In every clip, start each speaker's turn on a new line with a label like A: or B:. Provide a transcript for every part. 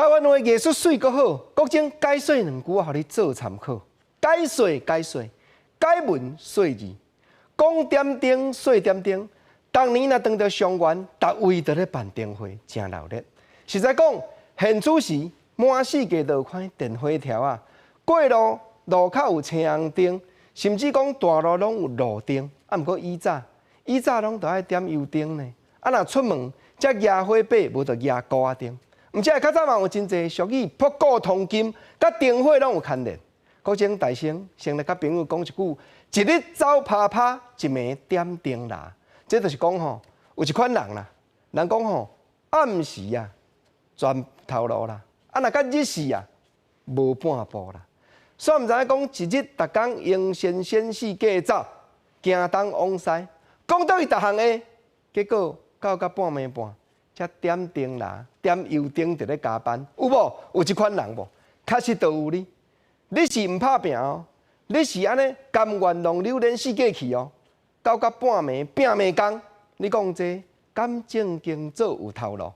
A: 台灣話藝術媠閣好，國政解說兩句，我予你做參考。解說解說，解文說字，講點燈說點燈。逐年若當著上元，逐位都咧辦燈會，誠鬧熱。實在講，現此時滿四界都有看電火條仔，過路路口有青紅燈，甚至講大路攏有路燈。啊，毋過以早，以早攏著愛點油燈呢。啊，若出門才舉火把，無就舉鼓仔燈。毋過較早嘛有真濟俗語，博古通今，佮燈火攏有牽連。國政大聲先來佮朋友講一句：一日走趴趴，一暝點燈啦。這就是講吼，有一款人啦，人講吼，暗時啊，全頭路啦，啊若佮日時啊，無半步啦。煞毋知影講一日逐工用先先四界走，行東往西，講到伊逐項會，結果到到半暝半，才點燈啦，點油燈佇咧加班，有無？有這款人無？確實都有哩。你是毋拍拚哦，你是按呢甘願浪流連四界去哦，到到半暝拼命工，你講這敢正經做有頭路？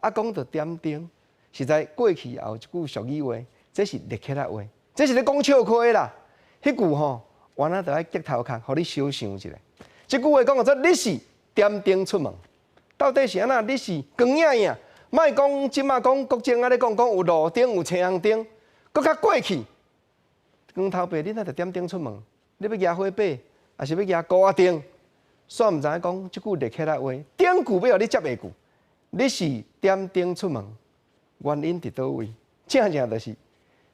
A: 啊，講著點燈，實在過去也有一句俗語話，這是立起來話，這是咧講笑話啦。彼句吼，原來著愛激頭殼，予你小想一下。這句話講做你是點燈出門，到底是按怎？你是光影影，莫講這馬講國政按呢講講有路燈有青紅燈，閣較過去。光頭伯，你哪著點燈出門？你欲舉火把，抑是欲舉鼓仔燈？煞毋知影講這句立起來話，頂句欲予你接下句。你是點燈出門，原因佇佗位？正正就是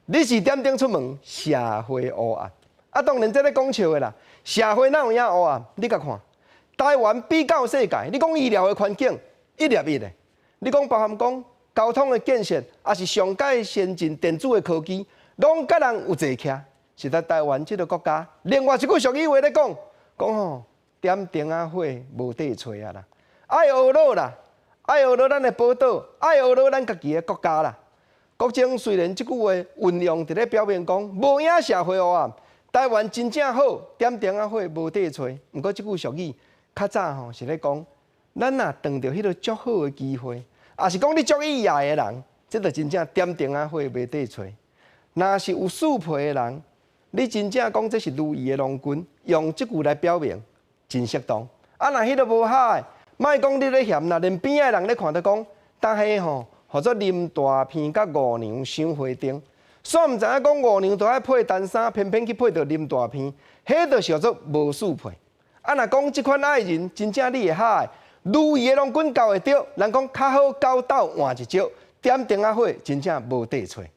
A: 你是點燈出門，社會烏暗。啊，當然這咧講笑的啦。社會哪有影烏暗？你共看，台灣比較世界，你講醫療的環境一粒一的，你講包含講交通的建設，抑是上蓋先進電子的科技，攏佮人有坐徛。實在台灣這个國家，另外一句俗語話咧講，講吼點燈仔火無地揣啊啦，愛學落啦，愛學落咱的寶島，愛學落咱家己的國家啦。國政雖然這句話運用佇咧表明講無影社會烏暗，台灣真正好，點燈仔火無地揣。毋過這句俗語較早吼是咧講，咱若當著彼个足好的機會，抑是講你足意愛的人，這就真正點燈仔火無地揣。若是有輸皮的人，你真正講這是如意的郎君，用這句來表明真適當。啊，若彼个無合的，莫講你咧嫌啦，連邊仔的人咧看著講，當彼吼，號做林大片佮五娘賞花燈，煞毋知影講五娘都愛配單衫，偏偏去配著林大片，彼就是叫做無適配。啊，若講這款愛人真正你會合的，如意的郎君交會著，人講較好交鬥換一招，點燈仔火真正無地揣。